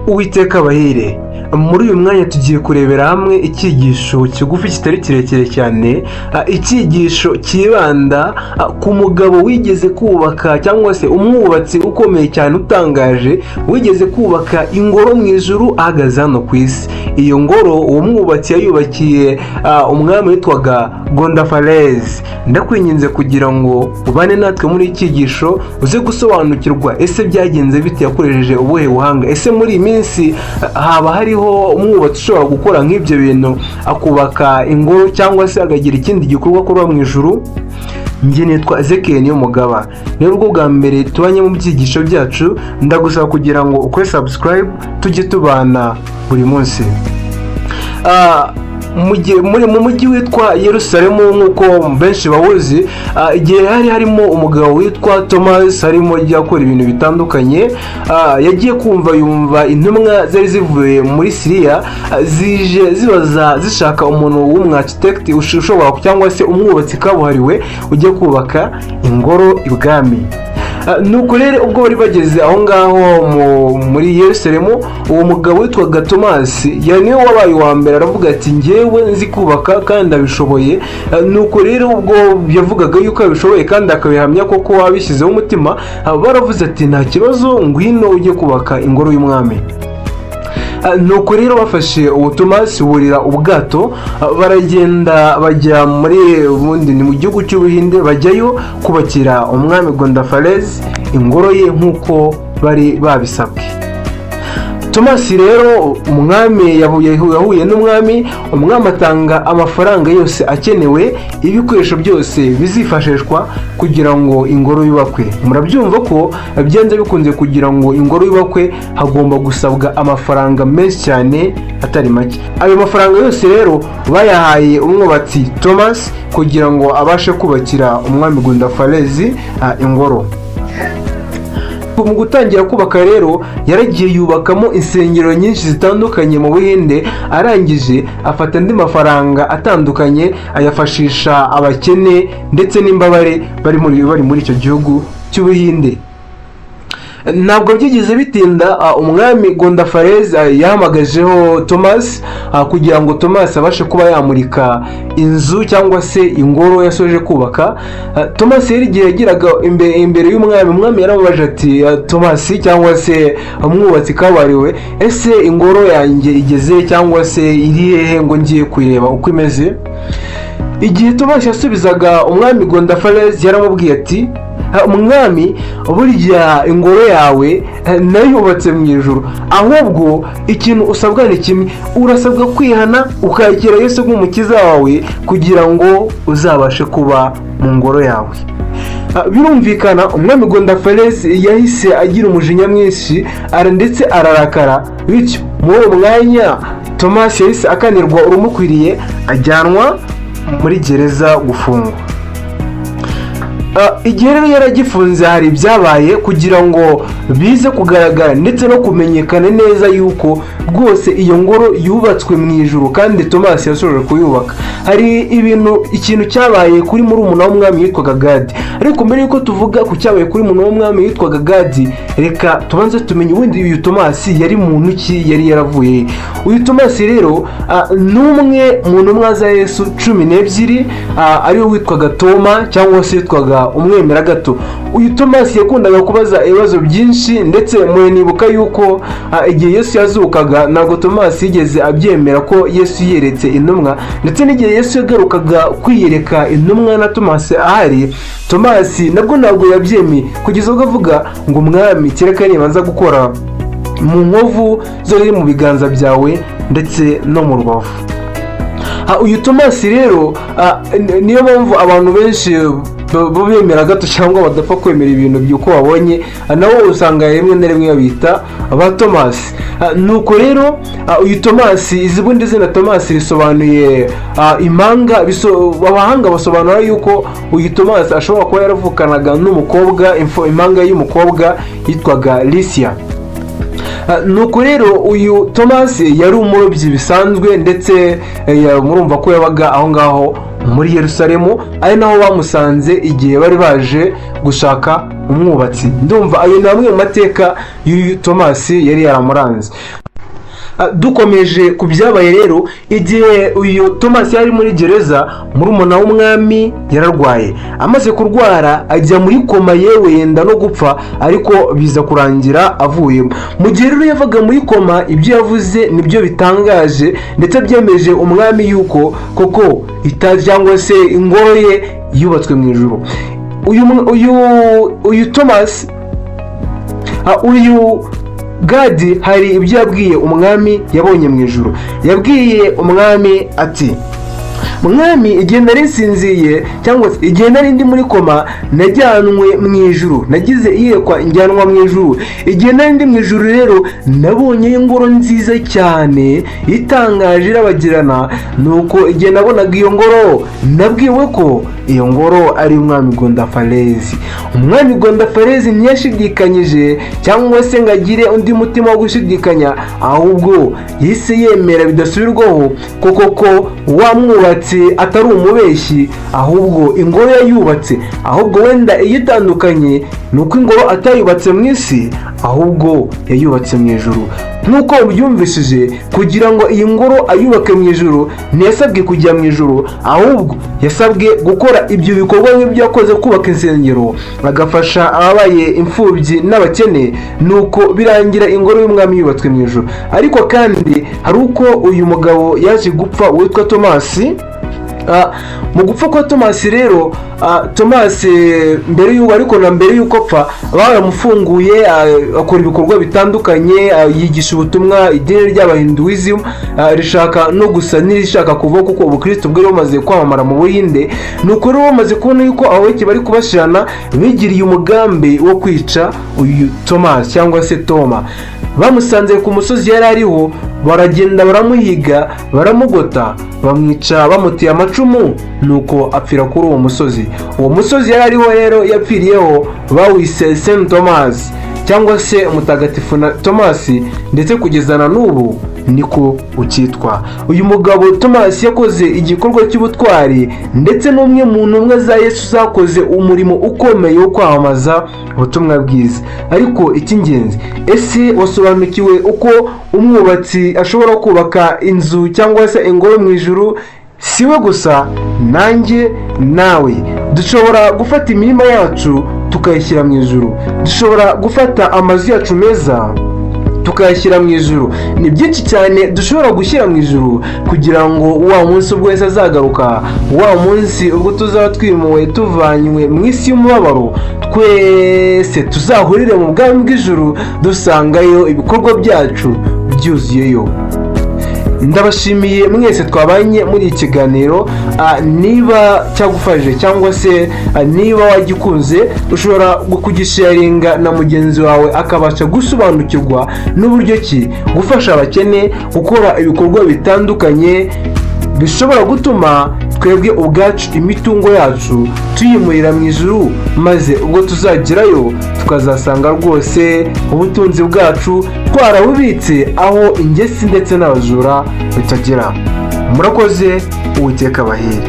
Uwiteka abahire. Muri uyu mwanya tugiye kurebera hamwe icyigisho kigufi kitari kirekire cyane, icyigisho cyibanda ku mugabo wigeze kubaka, cyangwa se umwubatsi ukomeye cyane utangaje wigeze kubaka ingoro mu ijuru ahagaze hano ku isi. Iyo ngoro uwo mwubatsi yayubakiye umwami witwaga Gondafarezi. Ndakwinginze kugira ngo ubane natwe muri iki cyigisho, uze gusobanukirwa: ese byagenze bite? Yakoresheje ubuhe buhanga? Ese muri iyi minsi haba hariho umwubatsi ushobora gukora nk'ibyo bintu, akubaka ingoro cyangwa se akagira ikindi gikorwa akora mu ijuru? Njye nitwa Ezekiel Niyomugaba. Niba ubwo bwa mbere tubanye mu byigisho byacu, ndagusaba kugira ngo ukore subscribe, tujye tubana buri munsi. Mu mujyi witwa Yerusalemu, nk'uko benshi bawuzi, igihe hari harimo umugabo witwa Thomas harimo ajya akora ibintu bitandukanye, yagiye kumva yumva intumwa zari zivuye muri Siriya zije zibaza, zishaka umuntu w'umu architect ushobora, cyangwa se umwubatsi kabuhariwe ujya kubaka ingoro ibwami. Nuko rero ubwo bari bageze aho ngaho muri Yerusalemu, uwo mugabo witwaga Tomasi niwe wabaye uwa mbere, aravuga ati: "Ngewe nzi kubaka kandi ndabishoboye." Nuko rero ubwo yavugaga yuko abishoboye kandi akabihamya koko wabishyizeho umutima, baravuze ati: "Nta kibazo, ngwino ujye kubaka ingoro y'umwami." Nuko rero bafashe uwo Tomasi, burira ubwato, baragenda bajya muri, ubundi ni mu gihugu cy'Ubuhinde, bajyayo kubakira umwami Gondafarezi ingoro ye nk'uko bari babisabwe. Tomasi rero, umwami yahuye n'umwami, umwami atanga amafaranga yose akenewe, ibikoresho byose bizifashishwa kugira ngo ingoro yubakwe. Murabyumva ko byanze bikunze, kugira ngo ingoro yubakwe hagomba gusabwa amafaranga menshi cyane atari make. Ayo mafaranga yose rero bayahaye umwubatsi Thomas kugira ngo abashe kubakira umwami Gondafarezi ingoro. Mu gutangira kubaka rero, yaragiye yubakamo insengero nyinshi zitandukanye mu Buhinde, arangije afata andi mafaranga atandukanye ayafashisha abakene ndetse n'imbabare bari muri icyo gihugu cy'Ubuhinde. Ntabwo byigeze bitinda, umwami Gondafarez yahamagajeho Thomas kugira ngo Thomas abashe kuba yamurika inzu cyangwa se ingoro yasoje kubaka. Thomas rero igihe yageraga imbere y'umwami, umwami yaramubaje ati: "Thomas, cyangwa se umwubatsi kabuhariwe, ese ingoro yanjye igeze, cyangwa se iri hehe ngo ngiye kuyireba uko imeze?" Igihe Thomas yasubizaga umwami Gondafarez, yaramubwiye ati: "Umwami, burya ingoro yawe nayo yubatse mu ijuru. Ahubwo ikintu usabwa ni kimwe: urasabwa kwihana ukakira Yesu nk'umukiza wawe kugira ngo uzabashe kuba mu ngoro yawe." Birumvikana, umwami Gondafarez yahise agira umujinya mwinshi ndetse ararakara. Bityo muri uwo mwanya Thomas yahise akanirwa urumukwiriye, ajyanwa muri gereza gufungwa. Igihe rero yaragifunze, hari ibyabaye kugira ngo bize kugaragara ndetse no kumenyekana neza yuko rwose iyo ngoro yubatswe mu ijuru kandi Thomas yashoboje kuyubaka. Hari ibintu, ikintu cyabaye kuri murumuna w'umwami witwaga Gadi. Ariko mbere yuko tuvuga ku cyabaye kuri murumuna w'umwami witwaga Gadi, reka tubanze tumenye ubundi uyu Thomas yari muntu ki, yari yaravuye he? Uyu Thomas rero ni umwe mu ntumwa za Yesu 12, ariwe witwaga Toma cyangwa se witwaga umwemera gato. Uyu Thomas yakundaga kubaza ibibazo byinshi, ndetse muranibuka yuko igihe Yesu yazukaga ntabwo Thomas yigeze abyemera ko Yesu yiyeretse intumwa, ndetse n'igihe Yesu yagarukaga kwiyereka intumwa na Thomas ahari, Thomas nabwo ntabwo yabyemeye, kugeza ubwo avuga ngo: "Umwami, kereka nibanza gukora mu nkovu zo ziri mu biganza byawe ndetse no mu rubavu." Uyu Thomas rero, niyo mpamvu abantu benshi bo bemera gato cyangwa badapfa kwemera ibintu by'uko babonye, nabo usanga rimwe na rimwe babita ba Thomas. Nuko rero uyu Thomas, izi bundi zina Thomas risobanuye impanga. Abahanga basobanura yuko uyu Thomas ashobora kuba yaravukanaga n'umukobwa, impanga y'umukobwa yitwaga Licia. Nuko rero uyu Thomas yari umurobyi bisanzwe, ndetse murumva ko yabaga aho ngaho muri Yerusalemu, ari naho bamusanze igihe bari baje gushaka. Umwubatsi. Ndumva ayo ni amwe mu mateka y'uyu Tomasi yari yaramuranze. Dukomeje ku byabaye rero, igihe uyu Tomasi yari muri gereza, murumuna w'umwami yararwaye. Amaze kurwara ajya muri koma, yewe yenda no gupfa, ariko biza kurangira avuyemo. Mu gihe rero yavaga muri koma, ibyo yavuze nibyo bitangaje, ndetse byemeje umwami yuko koko ita cyangwa se ingoro ye yubatswe mu ijuru. Uyu Tomasi, uyu Gadi, hari ibyo yabwiye umwami yabonye mu ijuru. Yabwiye umwami ati: "Mwami, igihe nari nsinziye cyangwa se igihe nari ndi muri koma, najyanwe mu ijuru, nagize iyerekwa njyanwa mu ijuru. Igihe nari ndi mu ijuru rero, nabonye ingoro nziza cyane itangaje irabagirana. Nuko igihe nabonaga iyo ngoro, nabwiwe ko iyo ngoro ari umwami Gondafarezi." Umwami Gondafarezi ntiyashidikanyije cyangwa se ngo agire undi mutima wo gushidikanya, ahubwo yahise yemera bidasubirwaho ko koko wa mwubatsi atari umubeshyi, ahubwo ingoro yayubatse. Ahubwo wenda iyitandukanye ni uko ingoro atayubatse mu isi, ahubwo yayubatse mu ijuru. Nk'uko ubyumvishije, kugira ngo iyi ngoro ayubake mu ijuru, ntiyasabwe kujya mu ijuru, ahubwo yasabwe gukora ibyo bikorwa nk'ibyo yakoze, kubaka insengero, agafasha ababaye imfubyi n'abakene. Nuko birangira ingoro y'umwami yubatswe mu ijuru. Ariko kandi hari uko uyu mugabo yaje gupfa witwa Tomasi. Mu gupfa kwa Tomasi rero, Tomasi mbere y'uko, ariko na mbere y'uko apfa, baramufunguye, akora ibikorwa bitandukanye, yigisha ubutumwa. Idini ry'Abahinduwizimu rishaka no gusa n'irishaka kuvaho, kuko ubukristo bwari bumaze kwamamara mu Buhinde. Nuko rero bamaze kubona yuko abayoboke bari kubashirana, bigiriye umugambi wo kwica uyu Tomasi cyangwa se Toma. Bamusanze ku musozi yari ariho, baragenda baramuhiga, baramugota, bamwica bamuteye amacumu, nuko apfira kuri uwo musozi. Uwo musozi yari ariho rero yapfiriyeho bawise Saint Thomas cyangwa se Umutagatifu na Tomasi, ndetse kugeza na n'ubu niko ukitwa. Uyu mugabo Tomasi yakoze igikorwa cy'ubutwari, ndetse n'umwe mu ntumwa za Yesu zakoze umurimo ukomeye wo kwamamaza ubutumwa bwiza. Ariko icy'ingenzi, ese wasobanukiwe uko umwubatsi ashobora kubaka inzu cyangwa se ingoro mu ijuru? Si we gusa, nanjye nawe dushobora gufata imirima yacu tukayishyira mu ijuru, dushobora gufata amazu yacu meza tukayashyira mu ijuru. Ni byinshi cyane dushobora gushyira mu ijuru, kugira ngo wa munsi ubwo wese azagaruka, wa munsi ubwo tuzaba twimuwe tuvanywe mu isi y'umubabaro, twese tuzahurire mu bwami bw'ijuru, dusangayo ibikorwa byacu byuzuyeyo. Ndabashimiye mwese twabanye muri iki kiganiro. Niba cyagufashije cyangwa se niba wagikunze, ushobora kugisharinga na mugenzi wawe, akabasha gusobanukirwa n'uburyo ki gufasha abakene, gukora ibikorwa bitandukanye bishobora gutuma twebwe ubwacu imitungo yacu tuyimurira mu ijuru, maze ubwo tuzagerayo tukazasanga rwose ubutunzi bwacu twarabubitse aho ingesi ndetse n'abajura bitagera. Murakoze, Uwiteka abahire.